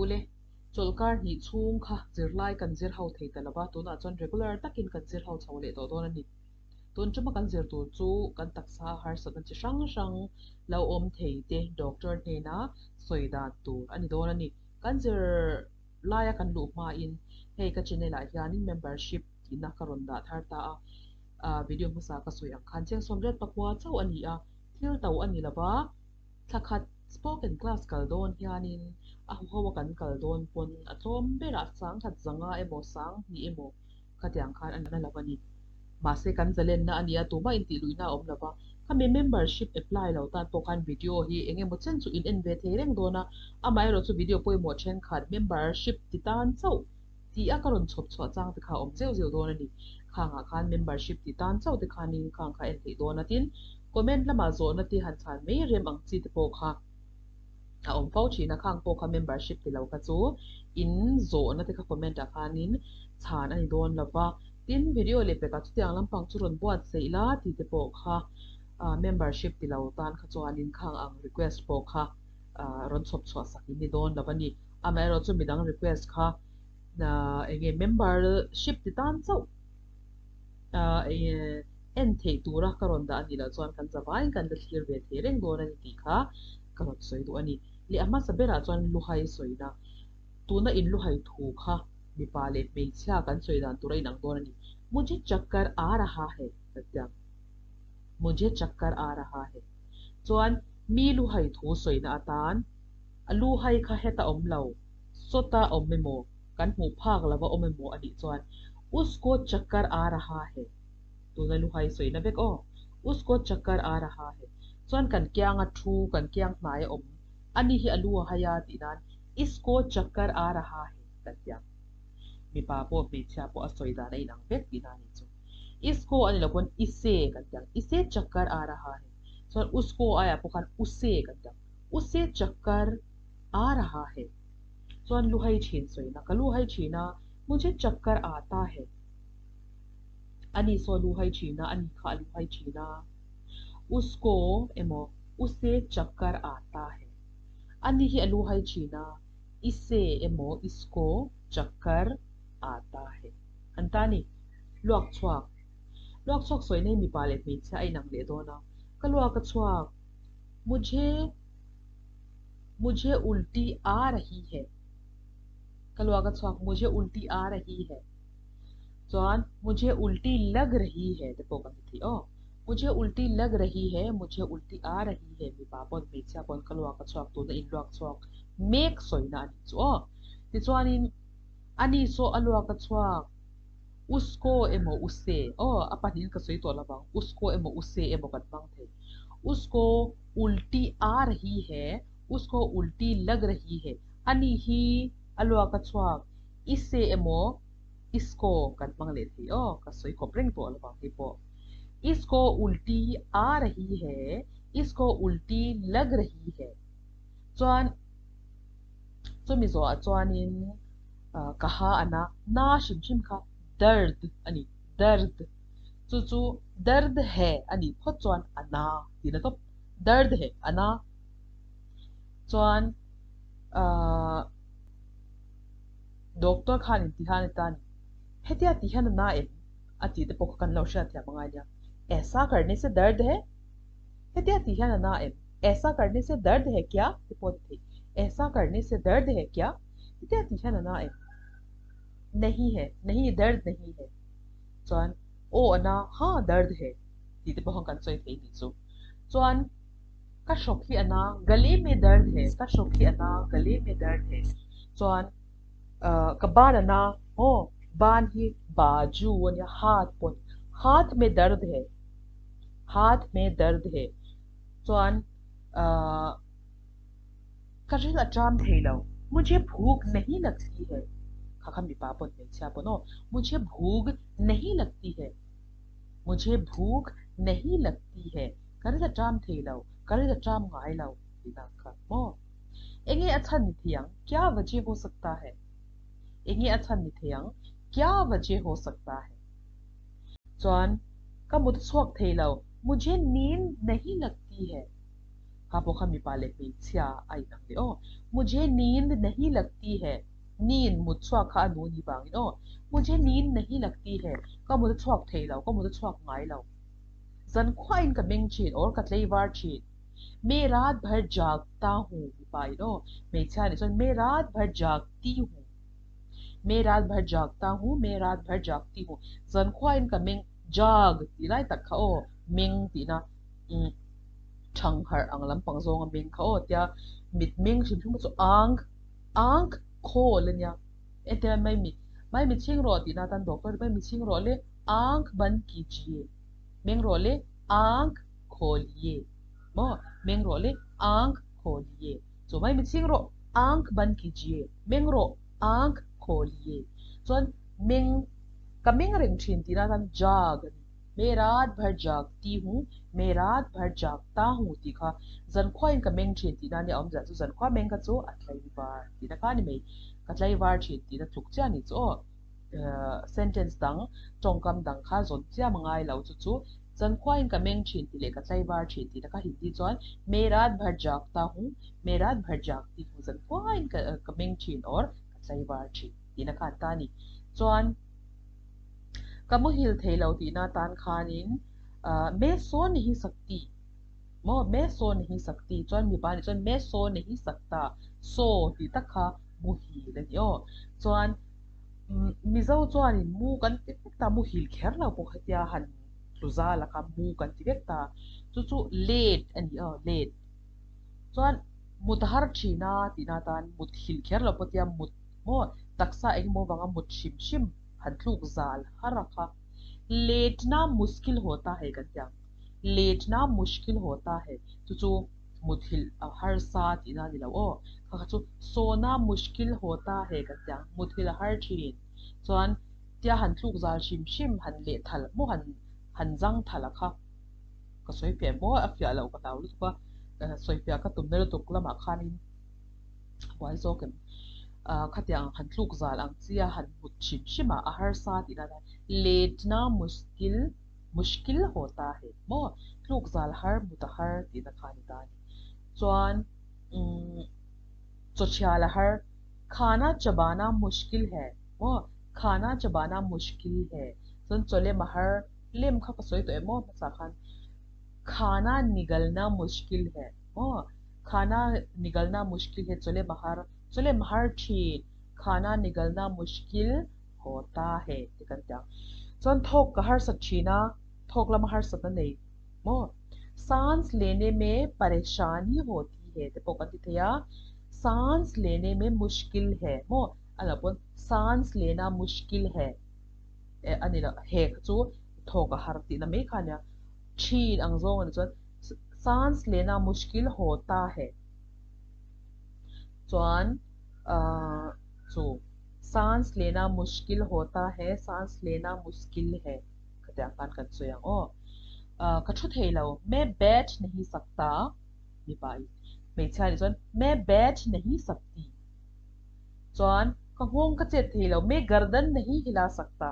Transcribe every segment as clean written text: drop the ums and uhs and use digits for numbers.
Ule, chawlhkar hnih chhung kha zirlai kan zir ho thei ta lova, tunah chuan regular takin kan zir ho chho leh tawh dawn a ni. Tun tuma kan zir tur chu kan taksa harsatna chi hrang hrang lo awm thei te doctor hnena sawi dan tur a ni dawn a ni. Kan zir laia kan luh hmain hei ka channel ah hianin membership tihna ka rawn dah thar ta a, video hmasa ka sawi ang khan chiang 94 chauh a ni a, thil to a ni lova, Thla khat spoken class kal dawn hianin a huho a kan kal dawn pawn a tlawm berah sangkhat zanga emaw sanghnih emaw khatiang khan a na lo a ni. Mahse kan zalenna a nia tumah intihluihna a awm lo va, khami membership apply lo tan pawh khan video hi eng emaw chen chu in en ve thei reng dawn a, amaherawhchu video pawimawh thenkhat membership ti tan chauh tih a ka rawn chhawp chhuah chang te kha a awm zeuh zeuh dawn a ni. Khangah khan membership ti tan chauh te khanin khang kha en theih dawn a tin comment lamah zawhna te han chhan mai rem ang chi te pawh kha a awm fo thin a, khang pawh kha membership ti lo kha chu in zawhna te kha comment ah khanin chhan a ni dawn lo va, tin video leh pekah chutiang lampang chu rawn buatsaih la tih te pawh kha membership ti lo tan kha chuanin khang ang request pawh kha rawn chhawp chhuah sak in ni dawn lo a ni. Amaherawh chu midang request kha eng nge membership ti tan chauh eng en theih tura ka rawn dah a nih loh chuan kan zavaiin kan la thlir ve thei reng dawn a ni tih kha ka rawn sawi duh a ni. Leh a hmasa berah chuan luhai sawina tuna in luhai thu kha mipa leh hmeichhia kan sawi dan tura inang dawn a ni. Mujhe chakkar aa raha hai kan ti ang. Mujhe chakkar aa raha hai. Chuan mi luhai thu sawina atan A lu hai kha heta awm lo, sawta awm emaw, kan hmuh phak lova awm emaw a nih chuan Usko chakkar aa raha hai. Tuna lu hai sawina vek aw. Usko chakkar aa raha hai. Chuan kan kianga thu, kan kiang hnai a awm. Ani hi a lu a hai a tih nan Isko chakkar aa raha hai kan ti ang. Mipa pawh hmeichhia pawh a sawi dan a inang vek tihna a nih chu. Isko a ni lo pawn Ise kan ti ang. Ise chakkar aa raha hai. Chuan Usko aiah pawh khan Use kan ti ang. Use chakkar aa raha hai. Chuan lu hai thin sawina ka lu hai thin a, mujhe chakkar aata hai. Ani saw lu hai thin a, ani kha a lu hai thin a. Usko emaw use chakkar aata hai. Ani hi a lu hai thin a, ise emaw isko chakkar aata hai. An ta ni. Luak chhuak. Luak chhuak sawina hi mipa leh hmeichhia a inang leh dawn a. Ka luak a chhuak. Mujhe Mujhe ulti aa rahi hai Ka luak a chhuak Mujhe ulti aa rahi hai Chuan Mujhe ulti lag rahi hai te pawh kan ti thei aw. Mujhe ulti lag rahi hai, Mujhe ulti aa rahi hai mipa pawn hmeichhia pawn ka luak a chhuak tuna in luak chhuak mek sawina a nih chu aw. Tichuanin ani saw a luak a chhuak Usko emaw use aw a pahnihin ka sawi tawh lovang usko emaw use emaw kan hmang thei. Usko ulti aa rahi he, usko ulti lag rahi he, ani hi a luak a chhuak, ise emaw isko kan hmang leh thei aw, ka sawi kawp reng tawh lovang hei pawh. Isko ulti aa rahi he, isko ulti lag rahi he. Chuan chumi zawhah chuanin ka ha a na, na hrim hrim kha dard a ni, dard. Chu chu dard he a nih phawt chuan a na tih na tawp, dard he a na. Chuan ahh doctor khan in ti hian a ta a ni, hetia tih hian a na em? a tih te pawh kha kan lo hriatthiam a ngai nia. Aisa karne se dard he? Hetia tih hian a na em? Aisa karne se dard he kya? Ti pawh a ti thei. Aisa karne se dard he kya? Hetia tih hian a na em? Nahi he, nahi dard nahi he. Chuan aw a na, ha dard he tih te pawh khan kan sawi thei nih chu. Chuan ka hrawk hi a na, gale mein dard he, ka hrawk hi a na, gale mein dard he. Chuan ka ban a na, aw ban hi baju a nia, haat pawh a ni, haat mein dard he, haat mein dard he. Chuan Ka ril a ṭam thei lo. Mujhe bhuk nahi lagti hai. Kha kha mipa pawn hmeichhia pawn aw. Mujhe bhuk nahi lagti hai. Mujhe bhuk nahi lagti hai. Ka ril a ṭam thei lo. Ka ril a ṭam ngai lo tihna kha maw? Enge a chhan ni thei ang? Kya vajeh ho sakta hai? Enge a chhan ni thei ang? Kya vajeh ho sakta hai? Chuan ka mut a chhuak thei lo. Mujhe neend nahi lagti hai. Kha pawh kha mipa leh hmeichhia a inang leh aw. Mujhe neend nahi lagti hai, Neend mut chhuak kha a nu ni vangin aw. Mujhe neend nahi lagti hai, ka mut a chhuak thei lo, ka mut a chhuak ngai lo. Zan khuahin ka meng thin or ka tleivar thin. Me raat bhar jagta hu mipa in aw. Hmeichhia nih chuan me raat bhar jagti hu. Me raat bhar jagta hu, me raat bhar jagti hu. Zan khuahin ka meng jag tih lai tak kha aw, meng tihna umm thang harh ang lampang zawnga meng kha aw tia mit meng hrim hrim kha chu ang ang khawl a nia. Entirah mai mi mai mi chhing rawh tihna atan doctor mai mi chhing rawh le ang ban kijiye meng rawh le ang khawliye maw meng rawh le ang khawliye chu mai mi chhing rawh ang ban kijiye meng rawh ang khawliye chuan meng ka meng reng thin tihna atan jag a ni. Me raat bhar jagti hu, me raat bhar jagta hu tih kha zankhuain ka meng thin tihna nia awm zia chu zankhua meng kha chu a tlaivar tihna kha a ni mai. Ka tlaivar thin tihna tluk chiah a ni chu aw. Sentence dang, tawngkam dang kha zawn chiam a ngai lo chu chu zankhuain ka meng thin tih leh ka tlaivar thin tihna kha Hindi chuan me raat bhar jagta hu, me raat bhar jagti hu zankhuain ka meng thin or ka tlaivar thin tihna kha an ta a ni. Chuan. Ka muhil thei lo tihna atan khanin Me so nahi sakti maw Me so nahi sakti chuan mipa nih chuan Me so nahi sakta so tih tak kha muhil a ni aw. Chuan Mizo chuanin mu kan ti vek ta muhil kher lo pawh hetia han tlu zal a kha mu kan ti vek ta chu chu let a ni aw let. Chuan mut a har thin a tihna atan muthilh kher lo pawh tia mut maw taksa engemaw vanga mut hrim hrim han tluk zal har a kha. Letna muskil haw ta hei kan ti ang. Letna mushkil haw ta hei chu chu muthilh a harsa tihna a ni lo aw. Kha kha chu sawna mushkil haw ta hei kan ti ang. Muthilh a har thin. Chuan tia han tluk zal hrim hrim han lehthal maw han han zang thal a kha. Ka sawi fiah maw a fiah loh ka hlau lutuk a. Sawi fiah ka tumna lutuk lamah khanin buai zawk em? Khatiang han tluk zal ang chia han hmut hrim hrim a, a harsa tih dan a letna muskil mushkil haw ta he maw tluk zal har mut a har tihna kha a ni ta a ni. Chuan umm chawchhial a har khana chabana mushkil he maw khana chabana mushkil he chuan chawlem a har lem kha ka sawi tawh em maw hmasa khan khana nigalna mushkil he maw Khana nigalna mushkil he chawlem a har, chawlem a har thin, khana nigalna mushkil hota he ti kan ti ang. Chuan thawk ka harsat thin a, thawk lama harsatna nei maw? Saans lene me pareshani hoti he te pawh kan ti thei a, saans lene me mushkil he maw? A lo pawn saans lena mushkil he eh a ni lo, he kha chu thawk a har tihna mai kha a nia. Thin ang zawng a ni chuan Saans lena mushkil hota hai chuan chu saans lena mushkil hota hai saans lena mushkil hai khatiang khan kan sawi ang aw. Ka thu thei lo main baith nahi sakta mipa in hmeichhia nih chuan main baith nahi sakti chuan ka nghawng ka chet thei lo main gardan nahi hila sakta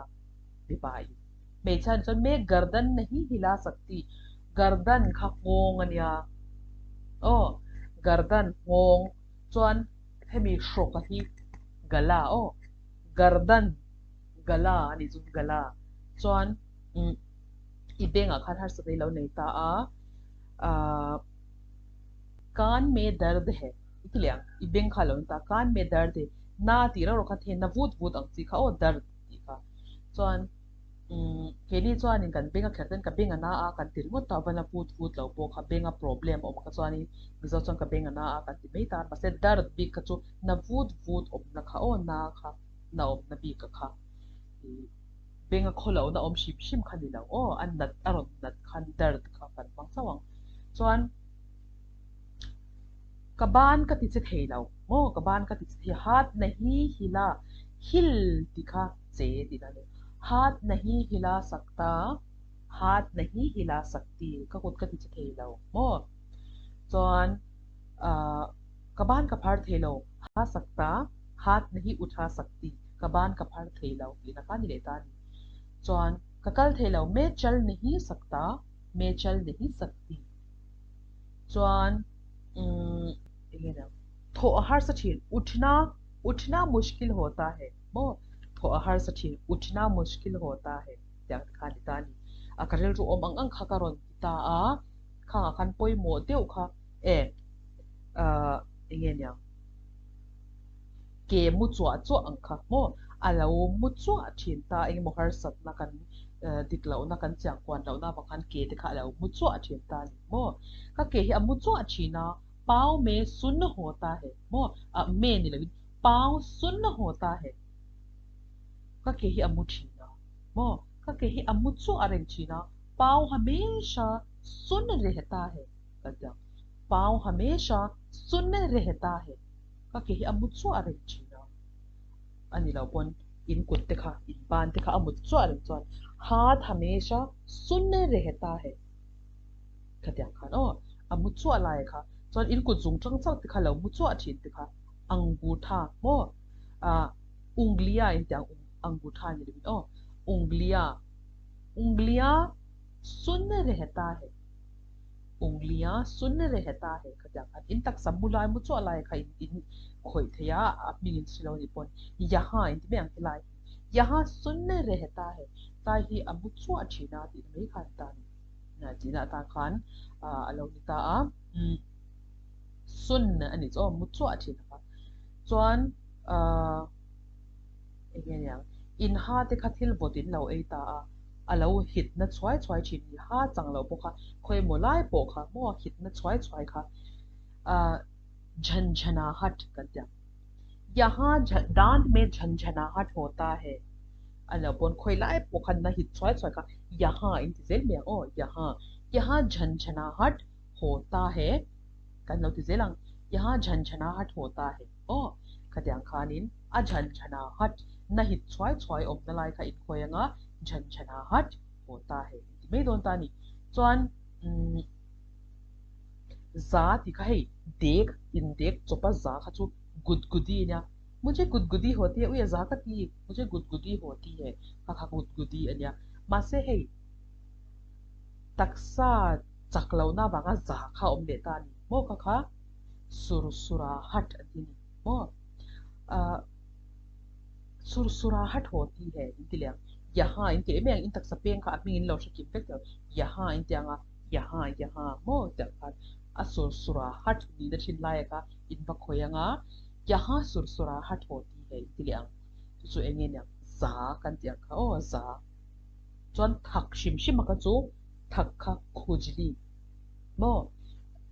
mipa in. Hmeichhia nih chuan me gardan nahi hila sakti, gardan kha nghawng a nia aw, gardan nghawng chuan hemi hrawk a hi gala aw, gardan gala a nih chu gala chuan umm i bengah khan harsatna i lo nei ta a, ahh kaan me dard hai i ti leh ang, i beng kha a lo ni ta kaan me dard hai na tih reuh reuh kha the na vut vut ang chi kha aw dard. tih kha chuan umm keini chuanin kan beng a kher ten ka beng a na a kan ti ringawt ta vana vut vut lo pawh kha beng a problem awm kha chuanin Mizo chuan ka beng a na a kan ti mai ta mahse dard bik kha chu na vut vut awmna kha aw na kha na awmna bik a kha ih beng a khaw lohna awm hrim hrim kha ni lo aw a nat a rawn nat khan dard kha kan hmang chauh ang chuan ka ban ka ti che thei lo maw ka ban ka ti che thei hat nahi hila Hil tih kha che tih na ni. Haat nahi hila sakta, haat nahi hila sakti, ka kut ka ti che thei lo maw? Chuan ah ka ban ka phar thei lo, ha sakta, haat nahi utha sakti, ka ban ka phar thei lo tih na kha ni leh ta a ni. Chuan ka kal thei lo, me chal nahi sakta, me chal nahi sakti. Chuan. Umm enge nia thawh a harsa thin uthna uthna mushkil hota hai maw thawh a harsa thin uthna mushkil hota hai tih ang te kha a ni ta a ni. A ka rilru awm ang ang kha ka rawn ti ta a, khangah khan pawimawh deuh kha e ahh enge nia ke mu chuah chuah ang kha maw a lo mu chuah thin ta engemaw harsatna kan dik lohna kan chiang kuan lohna avang khan ke te kha a lo mu chuah thin ta a ni. Maw? Ka ke hi a mu chuah thin a, pau me sun haw ta he. Maw? Ah, me ni loin pau sun haw ta he. Ka ke hi a mu thin a. Maw? Ka ke hi a mu chuah reng thin a, pau hamesha sun rehta he. Kan ti ang. Pau hamesha sun rehta he. Ka ke hi a mu chuah reng thin a. A ni lo pawn in kut te kha, in ban te kha a mut chuah reng chuan haath hamesha sun rehta he. Khatiang khan aw, a mu chuah lai kha chuan in kut zung tang chauh te kha lo mu chuah thin te kha angutha maw ah unglia in tiang angutha ni lovin aw unglia unglia sun rehta hai unglia sun rehta hai khatiang khan in taksa mu lai mu chuah lai kha in in khawih thei a a hming in si lo ni pawn yaha in ti mai ang helai hi yaha sun rehta hai tlai hi a mu chuah thin a tih na mai khan ta a ni. Tihna atan khan a lo ni ta a, sun a nih chu aw, mu chuah thin a kha. Chuan eng nge niang, in ha te kha thil vawt in lo ei ta a, a lo hit na chhuai chhuai thin ni, ha chang loh pawh kha khawi emaw lai pawh kha maw hit na chhuai chhuai kha jhanjhanahat kan ti ang. Yaha daant mein jhanjhanahat hota hai. A lo pawn khawi lai pawh khan na hit chhuai chhuai kha yaha in ti zel mai ang aw yaha yaha jhanjhanahat hota hai kan lo ti zel ang yaha jhanjhanahat hota hai aw khatiang khanin a jhanjhanahat na hit chhuai chhuai awmna lai kha in khawi anga jhanjhanahat hota hai in ti mai dawn ta a ni chuan umm za tih kha hei dek in dek chawpa za kha chu gudgudi a nia Mujhe gudgudi hoti hai, ui a za ka ti, mujhe gudgudi hoti hai, kha kha gudgudi a nia. Mahse hei taksa chak lohna avanga za kha a awm leh ta a ni maw kha kha sursurahat an ti a ni maw. Ahh sursurahat hoti hai in ti leh ang, yaha in ti em em ang, in taksa peng kha a hming in lo hre kim vek tawh, yaha in ti ang a, yaha yaha maw tiang khan a sursurahat nihna thin laia kha in va khawi ang a. Yaha sursurahat hoti hai in ti leh ang. Chu chu eng nge niang? Za kan tih ang kha aw, za. Chuan thak hrim hrim a kha chu thak kha khujli maw?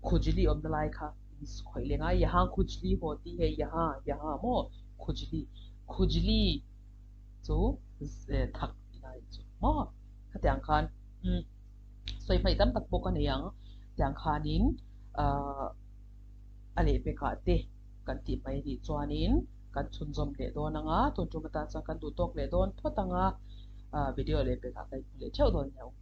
Khujli awmna lai kha in khawih leng a, yaha khujli hoti hai yaha yaha maw? Khujli khujli chu thak tih lai chu maw? Khatiang khan umm sawi hmaih tam tak pawh ka nei ang. Tiang khanin ahh. A lehpekah te kan tih mai nih chuanin kan chhunzawm leh dawn ang a, tun tum atan chuan kan duh tawk leh dawn phawt ang a, video lehpekah ka inhmu leh theuh dawn nia u.